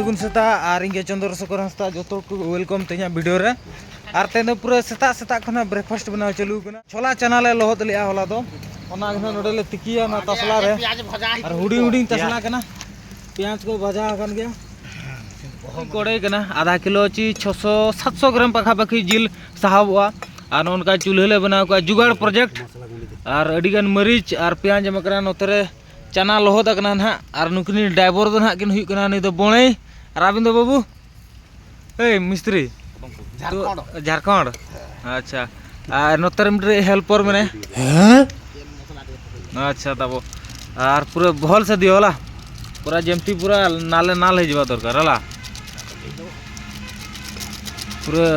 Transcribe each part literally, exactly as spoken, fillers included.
ᱜᱩᱱ ᱥᱮᱛᱟᱜ, ᱟᱨ ᱤᱧ ᱜᱮ ᱪᱚᱱᱫᱨᱚ ᱥᱮᱠᱷᱚᱨ ᱦᱟᱸᱥᱫᱟ, ᱡᱚᱛᱚ ᱠᱚ welcome ᱛᱮᱦᱮᱧᱟᱜ video ᱨᱮ᱾ ᱟᱨ ᱛᱮᱦᱮᱧ ᱫᱚ ᱯᱩᱨᱟᱹ ᱥᱮᱛᱟᱜ ᱥᱮᱛᱟᱜ ᱠᱷᱚᱱᱟᱜ breakfast ᱵᱮᱱᱟᱣ ᱪᱟᱹᱞᱩ ᱠᱟᱱᱟ᱾ ᱪᱷᱳᱞᱟ ᱪᱟᱱᱟ ᱞᱮ ᱞᱚᱦᱚᱫ ᱞᱮᱜᱼᱟ ᱦᱚᱞᱟ ᱫᱚ, ᱚᱱᱟ ᱜᱮ ᱱᱟᱦᱟᱜ ᱱᱚᱰᱮ ᱞᱮ ᱛᱤᱠᱤᱭᱟ ᱚᱱᱟ ᱛᱟᱥᱞᱟ ᱨᱮ᱾ ᱟᱨ ᱦᱩᱰᱤᱧ ᱦᱩᱰᱤᱧ ᱛᱟᱥᱞᱟ ᱠᱟᱱᱟ, ᱯᱮᱸᱭᱟᱡᱽ ᱠᱚ ᱵᱷᱟᱡᱟ ᱟᱠᱟᱱ ᱜᱮᱭᱟ᱾ ᱠᱚᱲᱟᱭ ᱠᱟᱱᱟ, ᱟᱫᱷᱟ ᱠᱤᱞᱳ ᱪᱤ ᱪᱷᱚᱥᱚ ᱥᱟᱛᱥᱚ ᱜᱨᱟᱢ ᱯᱟᱠᱷᱟ ᱯᱟᱠᱷᱤ ᱡᱤᱞ ᱥᱟᱦᱟᱵᱚᱜᱼᱟ᱾ ᱟᱨ ᱱᱚᱜᱼᱚ ᱱᱚᱝᱠᱟ ᱪᱩᱞᱦᱟᱹ ᱞᱮ ᱵᱮᱱᱟᱣ ᱠᱟᱜᱼᱟ, ᱡᱩᱜᱟᱲ project᱾ ᱟᱨ ᱟᱹᱰᱤᱜᱟᱱ ᱢᱟᱹᱨᱤᱪ ᱟᱨ ᱯᱮᱸᱭᱟᱡᱽ ᱮᱢ ᱟᱠᱟᱱᱟ ᱱᱚᱛᱮ ᱨᱮ᱾ ᱪᱟᱱᱟ ᱞᱚᱦᱚᱫ ᱟᱠᱟᱱᱟ ᱱᱟᱦᱟᱜ᱾ ᱟᱨ ᱱᱩᱠᱤᱱᱤᱡ driver ᱫᱚ ᱱᱟᱦᱟᱜ ᱠᱤᱱ ᱦᱩᱭᱩᱜ ᱠᱟᱱᱟ, ᱱᱩᱭ ᱫᱚ ᱵᱚᱬᱮ᱾ ᱟᱨ ᱟᱹᱵᱤᱱ ᱫᱚ ᱵᱟᱹᱵᱩ? ᱮᱭ ᱢᱤᱥᱛᱨᱤ᱾ ᱛᱚ, ᱡᱷᱟᱲᱠᱷᱚᱸᱰ᱾ ᱡᱷᱟᱲᱠᱷᱚᱸᱰ? ᱟᱪᱪᱷᱟ᱾ ᱟᱨ ᱱᱚᱛᱮ ᱨᱮ ᱢᱤᱫᱴᱮᱡ helper ᱢᱮᱱᱟᱭᱟ᱾ ᱦᱮᱸ? ᱟᱪᱪᱷᱟ ᱛᱟᱵᱚ᱾ ᱟᱨ ᱯᱩᱨᱟᱹ ᱵᱚᱦᱚᱞ ᱥᱮ ᱫᱤᱭᱚᱞᱟ? ᱯᱩᱨᱟᱹ ᱡᱮᱢᱛᱤ ᱯᱩᱨᱟᱹ ᱱᱟᱞᱮ ᱱᱟᱞ ᱦᱤᱡᱩᱜᱼᱟ ᱫᱚᱨᱠᱟᱨ, ᱦᱮᱞᱟ? ᱯᱩᱨᱟᱹ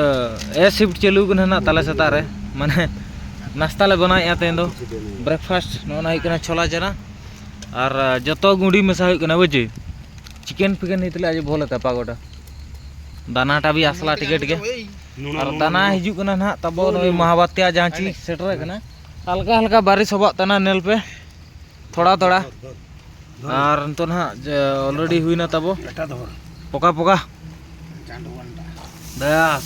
A shift ᱪᱟᱹᱞᱩ ᱠᱟᱱᱟ ᱱᱟᱦᱟᱜ ᱛᱟᱞᱮ ᱥᱮᱛᱟᱜ ᱨᱮ᱾ ᱢᱟᱱᱮ ᱱᱟᱥᱛᱟ ᱞᱮ ᱵᱮᱱᱟᱣᱮᱫᱼᱟ ᱛᱮᱦᱮᱧ ᱫᱚ᱾ Breakfast ᱱᱚᱜᱼᱚ ᱱᱟ ᱦᱩᱭᱩᱜ ᱠᱟᱱᱟ ᱪᱷᱳᱞᱟ ᱪᱟᱱᱟ᱾ ᱟᱨ, ᱟ, ᱡᱚᱛᱚ ᱜᱩᱸᱰᱤ ᱢᱮᱥᱟ ᱦᱩᱭᱩᱜ ᱠᱟᱱᱟ, ᱵᱩᱡᱷᱟᱹᱣ? Chicken ᱯᱷᱤᱠᱮᱱ ᱱᱤᱛᱞᱮ ᱟᱡ ᱵᱷᱚᱞᱮ ᱛᱟᱯᱟ ᱜᱚᱴᱟ᱾ ᱫᱟᱱᱟᱴᱟ ᱵᱤ ᱟᱥᱞᱟ ᱴᱤᱠᱮ ᱴᱤᱠᱮ᱾ ᱟᱨ ᱫᱟᱱᱟ ᱦᱤᱡᱩᱜ ᱠᱟᱱᱟ ᱱᱟᱦᱟᱜ ᱛᱟᱵᱚ ᱱᱩᱭ ᱢᱟᱦᱟᱵᱟᱛᱤᱭᱟ ᱡᱟᱦᱟᱸ ᱪᱤ ᱥᱮᱴᱮᱨ ᱠᱟᱱᱟ᱾ ᱦᱟᱞᱠᱟ ᱦᱟᱞᱠᱟ ᱵᱟᱨᱤᱥ ᱦᱚᱵᱟᱜ ᱛᱟᱦᱮᱱᱟ, ᱧᱮᱞ ᱯᱮ᱾ ᱛᱷᱚᱲᱟ ᱛᱷᱚᱲᱟ᱾ ᱟᱨ ᱱᱤᱛᱚᱜ ᱱᱟᱦᱟᱜ ᱡᱮ already ᱦᱩᱭᱱᱟ ᱛᱟᱵᱚ᱾ ᱯᱚᱠᱟ ᱯᱚᱠᱟ᱾ ᱫᱟᱭᱟᱥ᱾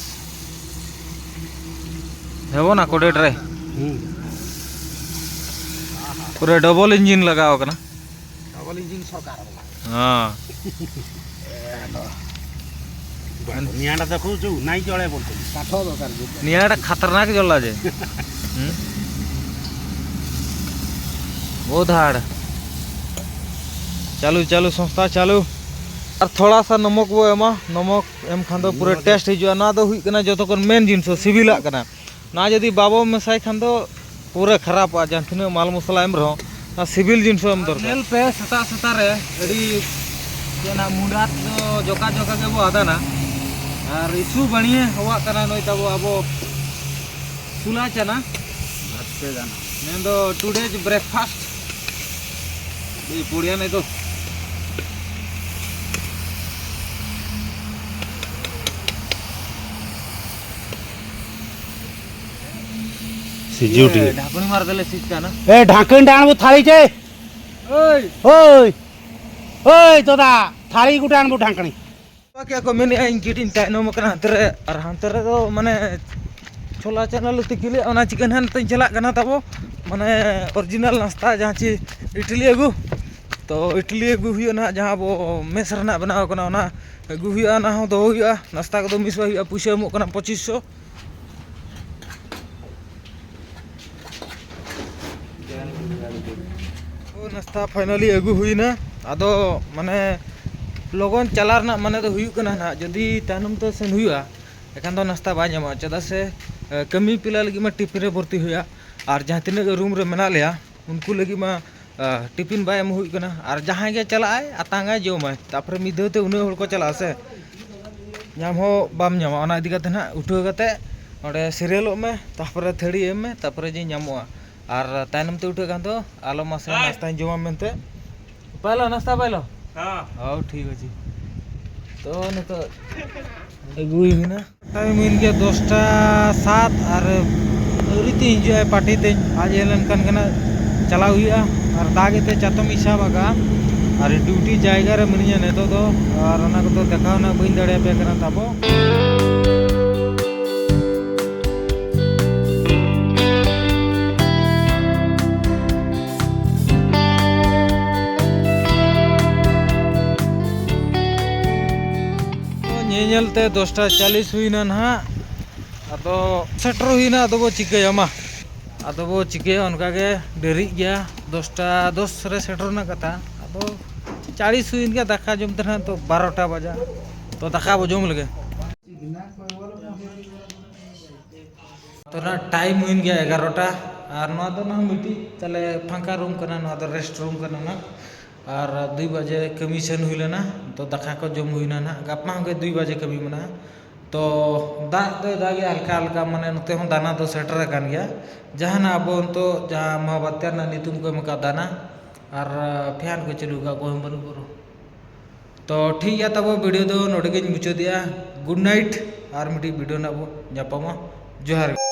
ᱦᱮᱵᱚ ᱱᱟ ᱠᱚᱰᱮᱴ ᱨᱮ᱾ ᱯᱩᱨᱟᱹ double engine ᱞᱟᱜᱟᱣ ᱠᱟᱱᱟ᱾ Double engine ᱥᱚᱨᱠᱟᱨ᱾ ᱦᱮᱸ᱾ ᱱᱤᱭᱟᱸᱰᱟ ᱫᱚ ᱠᱷᱩᱵ ᱱᱟᱭ ᱡᱚᱲᱮ ᱵᱚᱞᱛᱮ᱾ ᱠᱟᱴᱷᱚ ᱫᱚᱨᱠᱟᱨ ᱜᱮ᱾ ᱱᱤᱭᱟᱸᱰᱟ ᱠᱷᱟᱛᱟᱨᱱᱟᱠ ᱡᱚᱞᱟ ᱡᱮ᱾ ᱦᱩᱸ? ᱵᱚᱦᱩᱛ hard᱾ ᱪᱟᱞᱩ, ᱪᱟᱞᱩ, ᱥᱚᱝᱥᱛᱷᱟ ᱪᱟᱞᱩ᱾ ᱟᱨ ᱛᱷᱚᱲᱟ ᱥᱟ ᱱᱚᱢᱚᱠ ᱵᱚ ᱮᱢᱟ, ᱱᱚᱢᱚᱠ ᱮᱢ ᱠᱷᱟᱱ ᱫᱚ ᱯᱩᱨᱟᱹ taste ᱦᱤᱡᱩᱜᱼᱟ᱾ ᱱᱚᱣᱟ ᱫᱚ ᱦᱩᱭᱩᱜ ᱠᱟᱱᱟ ᱡᱚᱛᱚ ᱠᱷᱚᱱ main ᱡᱤᱱᱤᱥ, ᱥᱤᱵᱤᱞᱟᱜ ᱠᱟᱱᱟ᱾ ᱱᱚᱣᱟ ᱡᱩᱫᱤ ᱵᱟᱵᱚ ᱢᱮᱥᱟᱭ ᱠᱷᱟᱱ ᱫᱚ ᱯᱩᱨᱟᱹ ᱠᱷᱟᱨᱟᱯᱚᱜᱼᱟ᱾ ᱡᱟᱦᱟᱸ ᱛᱤᱱᱟᱹᱜ ᱢᱟᱞ ᱢᱚᱥᱞᱟ ᱮᱢ ᱨᱮᱦᱚᱸ, ᱚᱱᱟ ᱥᱤᱵᱤᱞ ᱡᱤᱱᱤᱥ ᱦᱚᱸ ᱮᱢ ᱫᱚᱨᱠᱟᱨ᱾ ᱧᱮᱞ ᱯᱮ, ᱥᱮᱛᱟᱜ ᱥᱮᱛᱟᱜ ᱨᱮ ᱟᱹᱰᱤ ᱪᱮᱫ ᱱᱟᱜ ᱢᱩᱰᱟᱛ ᱫᱚ ᱡᱚᱠᱟ ᱡᱚᱠᱟ ᱜᱮᱵᱚ ᱟᱫᱟᱱᱟ᱾ ᱟᱨ ᱤᱥᱩ ᱵᱟᱹᱲᱤᱭᱟᱹ ᱦᱚᱣᱟᱜ ᱠᱟᱱᱟ ᱱᱩᱭ ᱛᱟᱵᱚ ᱟᱵᱚ ᱥᱩᱞᱟ ᱪᱟᱱᱟ᱾ ᱢᱮᱱᱫᱚ today's breakfast᱾ ᱮᱭ ᱯᱚᱲᱤᱭᱟ ᱱᱮ ᱫᱚ᱾ ᱥᱤᱡᱩᱰᱤ᱾ ᱮ, ᱰᱷᱟᱠᱩᱱᱤ ᱢᱟᱨ ᱫᱮᱞᱮ ᱥᱤᱡ ᱠᱟᱱᱟ᱾ ᱮ, ᱰᱷᱟᱠᱚᱱ ᱰᱟᱱ ᱵᱚ ᱛᱷᱟᱹᱲᱤ ᱪᱮ᱾ ᱳᱭ᱾ ᱳᱭ᱾ ᱳᱭ, ᱫᱚᱫᱟ, ᱛᱷᱟᱹᱲᱤ ᱜᱩᱴᱟᱱ ᱵᱚ ᱰᱷᱟᱠᱚᱱᱤ᱾ ᱠᱮᱫᱟ ᱠᱚ ᱢᱮᱱᱮᱫᱼᱟ, ᱤᱧ ᱠᱟᱹᱴᱤᱡ ᱤᱧ ᱛᱟᱭᱱᱚᱢ ᱟᱠᱟᱱᱟ ᱦᱟᱱᱛᱮ ᱨᱮ, ᱟᱨ ᱦᱟᱱᱛᱮ ᱨᱮᱫᱚ ᱢᱟᱱᱮ ᱪᱷᱳᱞᱟ ᱪᱟᱱᱟ ᱞᱮ ᱛᱤᱠᱤ ᱞᱮᱫᱼᱟ, ᱚᱱᱟ ᱪᱤᱠᱟᱹ ᱱᱟᱦᱟᱜ ᱱᱤᱛᱚᱜ ᱤᱧ ᱪᱟᱞᱟᱜ ᱠᱟᱱᱟ ᱛᱟᱵᱚ, ᱢᱟᱱᱮ original ᱱᱟᱥᱛᱟ ᱡᱟᱦᱟᱸ ᱪᱮ ᱤᱰᱞᱤ ᱟᱹᱜᱩ᱾ ᱛᱚ ᱤᱰᱞᱤ ᱟᱹᱜᱩ ᱦᱩᱭᱩᱜᱼᱟ ᱱᱟᱦᱟᱜ, ᱡᱟᱦᱟᱸ ᱟᱵᱚ ᱢᱮᱥ ᱨᱮᱱᱟᱜ ᱵᱮᱱᱟᱣ ᱠᱟᱱᱟ, ᱚᱱᱟ ᱟᱹᱜᱩ ᱦᱩᱭᱩᱜᱼᱟ, ᱚᱱᱟ ᱦᱚᱸ ᱫᱚᱦᱚ ᱦᱩᱭᱩᱜᱼᱟ᱾ ᱱᱟᱥᱛᱟ ᱠᱚᱫᱚ ᱢᱤᱥ ᱵᱟᱭ ᱦᱩᱭᱩᱜᱼᱟ, ᱯᱩᱭᱥᱟᱹ ᱮᱢᱚᱜ ᱠᱟᱱᱟ ᱯᱚᱸᱪᱤᱥ ᱥᱚ᱾ ᱛᱚ ᱱᱟᱥᱛᱟ finally ᱟᱹᱜᱩ ᱦᱩᱭᱱᱟ᱾ ᱟᱫᱚ ᱢᱟᱱᱮ ᱞᱚᱜᱚᱱ ᱪᱟᱞᱟᱣ ᱨᱮᱱᱟᱜ ᱢᱟᱱᱮ ᱫᱚ ᱦᱩᱭᱩᱜ ᱠᱟᱱᱟ ᱱᱟᱦᱟᱜ, ᱡᱩᱫᱤ ᱛᱟᱭᱱᱚᱢ ᱛᱮ ᱥᱮᱱ ᱦᱩᱭᱩᱜᱼᱟ, ᱮᱱᱠᱷᱟᱱ ᱫᱚ ᱱᱟᱥᱛᱟ ᱵᱟᱭ ᱧᱟᱢᱚᱜᱼᱟ᱾ ᱪᱮᱫᱟᱜ ᱥᱮ, ᱮ, ᱠᱟᱹᱢᱤ ᱯᱤᱞᱟ ᱞᱟᱹᱜᱤᱫ ᱢᱟ ᱴᱤᱯᱷᱤᱱ ᱨᱮ ᱵᱷᱚᱨᱛᱤ ᱦᱩᱭᱩᱜᱼᱟ, ᱟᱨ ᱡᱟᱦᱟᱸ ᱛᱤᱱᱟᱹᱜ ᱜᱮ ᱨᱩᱢ ᱨᱮ ᱢᱮᱱᱟᱜ ᱞᱮᱭᱟ, ᱩᱱᱠᱩ ᱞᱟᱹᱜᱤᱫ ᱢᱟ, ᱟ, ᱴᱤᱯᱷᱤᱱ ᱵᱟᱭ ᱮᱢ ᱦᱩᱭᱩᱜ ᱠᱟᱱᱟ᱾ ᱟᱨ ᱡᱟᱦᱟᱸᱭ ᱜᱮ ᱪᱟᱞᱟᱜᱼᱟᱭ, ᱟᱛᱟᱝᱟᱭ, ᱡᱚᱢᱟᱭ, ᱛᱟᱨᱯᱚᱨᱮ ᱢᱤᱫ ᱫᱷᱟᱣ ᱛᱮ ᱩᱱᱟᱹᱜ ᱦᱚᱲ ᱠᱚ ᱪᱟᱞᱟᱜᱼᱟ ᱥᱮ, ᱧᱟᱢ ᱦᱚᱸ ᱵᱟᱢ ᱧᱟᱢᱟ᱾ ᱚᱱᱟ ᱤᱫᱤ ᱠᱟᱛᱮ ᱱᱟᱦᱟᱜ ᱩᱴᱷᱟᱹᱣ ᱠᱟᱛᱮ ᱚᱸᱰᱮ ᱥᱤᱨᱤᱭᱟᱞᱚᱜ ᱢᱮ, ᱛᱟᱨᱯᱚᱨᱮ ᱛᱷᱟᱹᱲᱤ ᱮᱢ ᱢᱮ, ᱛᱟᱨᱯᱚᱨᱮ ᱡᱮ ᱧᱟᱢᱚᱜᱼᱟ᱾ ᱟᱨ ᱛᱟᱭᱱᱚᱢ ᱛᱮ ᱩᱴᱷᱟᱹᱜ ᱠᱷᱟᱱ ᱫᱚ ᱟᱞᱚ ᱢᱟᱥᱮ ᱦᱳᱭ᱾ ᱱᱟᱥᱛᱟᱧ ᱡᱚᱢᱟ ᱢᱮᱱᱛᱮ᱾ ᱯᱟᱭᱞᱚ, ᱱᱟᱥᱛᱟ ᱯᱟᱭᱞᱚ? ᱦᱚᱸ᱾ ᱦᱚᱸ, ᱴᱷᱤᱠ ᱟᱪᱷᱮ᱾ ᱛᱚ, ᱱᱤᱛᱚᱜ ᱟᱹᱜᱩᱭ ᱦᱩᱭᱱᱟ᱾ ᱴᱟᱭᱤᱢ ᱦᱩᱭᱮᱱ ᱜᱮᱭᱟ ᱫᱚᱥᱴᱟ ᱥᱟᱛ, ᱟᱨ ᱟᱹᱣᱨᱤ ᱛᱤᱧ ᱦᱤᱡᱩᱜᱼᱟ ᱯᱟᱨᱴᱤ ᱛᱤᱧ᱾ ᱟᱡ ᱦᱮᱡ ᱞᱮᱱᱠᱷᱟᱱ ᱜᱮ ᱱᱟᱜ ᱪᱟᱞᱟᱣ ᱦᱩᱭᱩᱜᱼᱟ᱾ ᱟᱨ ᱫᱟᱜ ᱮᱫ ᱛᱮ ᱪᱟᱛᱚᱢ ᱤᱧ ᱥᱟᱵ ᱟᱠᱟᱫᱼᱟ, ᱟᱨ ᱰᱤᱭᱩᱴᱤ ᱡᱟᱭᱜᱟ ᱨᱮ ᱢᱤᱱᱟᱹᱧᱟ ᱱᱤᱛᱚᱜ ᱫᱚ, ᱟᱨ ᱚᱱᱟ ᱠᱚᱫᱚ ᱫᱮᱠᱷᱟᱣ ᱱᱟᱜ ᱵᱟᱹᱧ ᱫᱟᱲᱮᱭᱟᱯᱮ ᱠᱟᱱᱟ ᱛᱟᱵᱚ᱾ ᱧᱮᱧᱮᱞ ᱛᱮ ᱫᱚᱥᱴᱟ ᱪᱟᱞᱤᱥ ᱦᱩᱭᱱᱟ ᱱᱟᱦᱟᱜ, ᱟᱫᱚ ᱥᱮᱴᱮᱨ ᱦᱩᱭᱱᱟ᱾ ᱟᱫᱚ ᱵᱚ ᱪᱤᱠᱟᱹᱭᱟ ᱢᱟ, ᱟᱫᱚ ᱵᱚ ᱪᱤᱠᱟᱹᱭᱟ, ᱚᱱᱠᱟ ᱜᱮ ᱰᱮᱨᱤᱜ ᱜᱮᱭᱟ᱾ ᱫᱚᱥᱴᱟ ᱫᱚᱥ ᱨᱮ ᱥᱮᱴᱮᱨ ᱨᱮᱱᱟᱜ ᱠᱟᱛᱷᱟ, ᱟᱫᱚ ᱪᱟᱞᱤᱥ ᱦᱩᱭᱮᱱ ᱜᱮᱭᱟ᱾ ᱫᱟᱠᱟ ᱡᱚᱢ ᱛᱮ ᱱᱟᱦᱟᱜ ᱛᱚ ᱵᱟᱨᱚᱴᱟ ᱵᱟᱡᱟ, ᱛᱚ ᱫᱟᱠᱟ ᱵᱚ ᱡᱚᱢ ᱞᱮᱜᱮ᱾ ᱛᱚ ᱱᱟᱦᱟᱜ ᱴᱟᱭᱤᱢ ᱦᱩᱭᱮᱱ ᱜᱮᱭᱟ ᱮᱜᱟᱨᱚᱴᱟ, ᱟᱨ ᱱᱚᱣᱟ ᱫᱚ ᱱᱟᱦᱟᱜ ᱢᱤᱫᱴᱤᱡ ᱛᱟᱞᱮ ᱯᱷᱟᱸᱠᱟ ᱨᱩᱢ ᱠᱟᱱᱟ, ᱱᱚᱣᱟ ᱫᱚ ᱨᱮᱥᱴ ᱨᱩᱢ ᱠᱟᱱᱟ ᱱᱟᱦᱟᱜ᱾ ᱟᱨ ᱫᱩᱭ ᱵᱟᱡᱮ ᱠᱟᱹᱢᱤ ᱥᱮᱱ ᱦᱩᱭ ᱞᱮᱱᱟ, ᱛᱚ ᱫᱟᱠᱟ ᱠᱚ ᱡᱚᱢ ᱦᱩᱭᱱᱟ ᱱᱟᱦᱟᱜ᱾ ᱜᱟᱯᱟ ᱦᱚᱸ ᱜᱮ ᱫᱩᱭ ᱵᱟᱡᱮ ᱠᱟᱹᱢᱤ ᱢᱮᱱᱟᱜᱼᱟ᱾ ᱛᱚ ᱫᱟᱜ ᱫᱚᱭ ᱫᱟᱜᱮᱜᱼᱟ ᱦᱟᱞᱠᱟ ᱦᱟᱞᱠᱟ, ᱢᱟᱱᱮ ᱱᱚᱛᱮ ᱦᱚᱸ ᱫᱟᱱᱟ ᱫᱚ ᱥᱮᱴᱮᱨ ᱟᱠᱟᱱ ᱜᱮᱭᱟ᱾ ᱡᱟᱦᱟᱱᱟᱜ ᱟᱵᱚ ᱱᱤᱛᱚᱜ ᱡᱟᱦᱟᱸ ᱢᱚᱦᱟᱵᱟᱛᱭᱟ ᱨᱮᱱᱟᱜ ᱧᱩᱛᱩᱢ ᱠᱚ ᱮᱢ ᱟᱠᱟᱫ ᱫᱟᱱᱟ, ᱟᱨ ᱯᱷᱮᱱ ᱠᱚ ᱪᱟᱹᱞᱩ ᱟᱠᱟᱫ, ᱚᱠᱚᱭ ᱦᱚᱸ ᱵᱟᱹᱱᱩᱜ ᱠᱚ ᱨᱮᱦᱚᱸ᱾ ᱛᱚ ᱴᱷᱤᱠ ᱜᱮᱭᱟ, ᱛᱟᱵᱚ ᱵᱷᱤᱰᱤᱭᱳ ᱫᱚ ᱱᱚᱰᱮ ᱜᱤᱧ ᱢᱩᱪᱟᱹᱫᱮᱜᱼᱟ᱾ ᱜᱩᱰ ᱱᱟᱭᱤᱴ, ᱟᱨ ᱢᱤᱫᱴᱤᱡ ᱵᱷᱤᱰᱤᱭᱳ ᱨᱮᱱᱟᱜ ᱵᱚ ᱧᱟᱯᱟᱢᱟ᱾ ᱡᱚᱦᱟᱨ ᱜᱮ᱾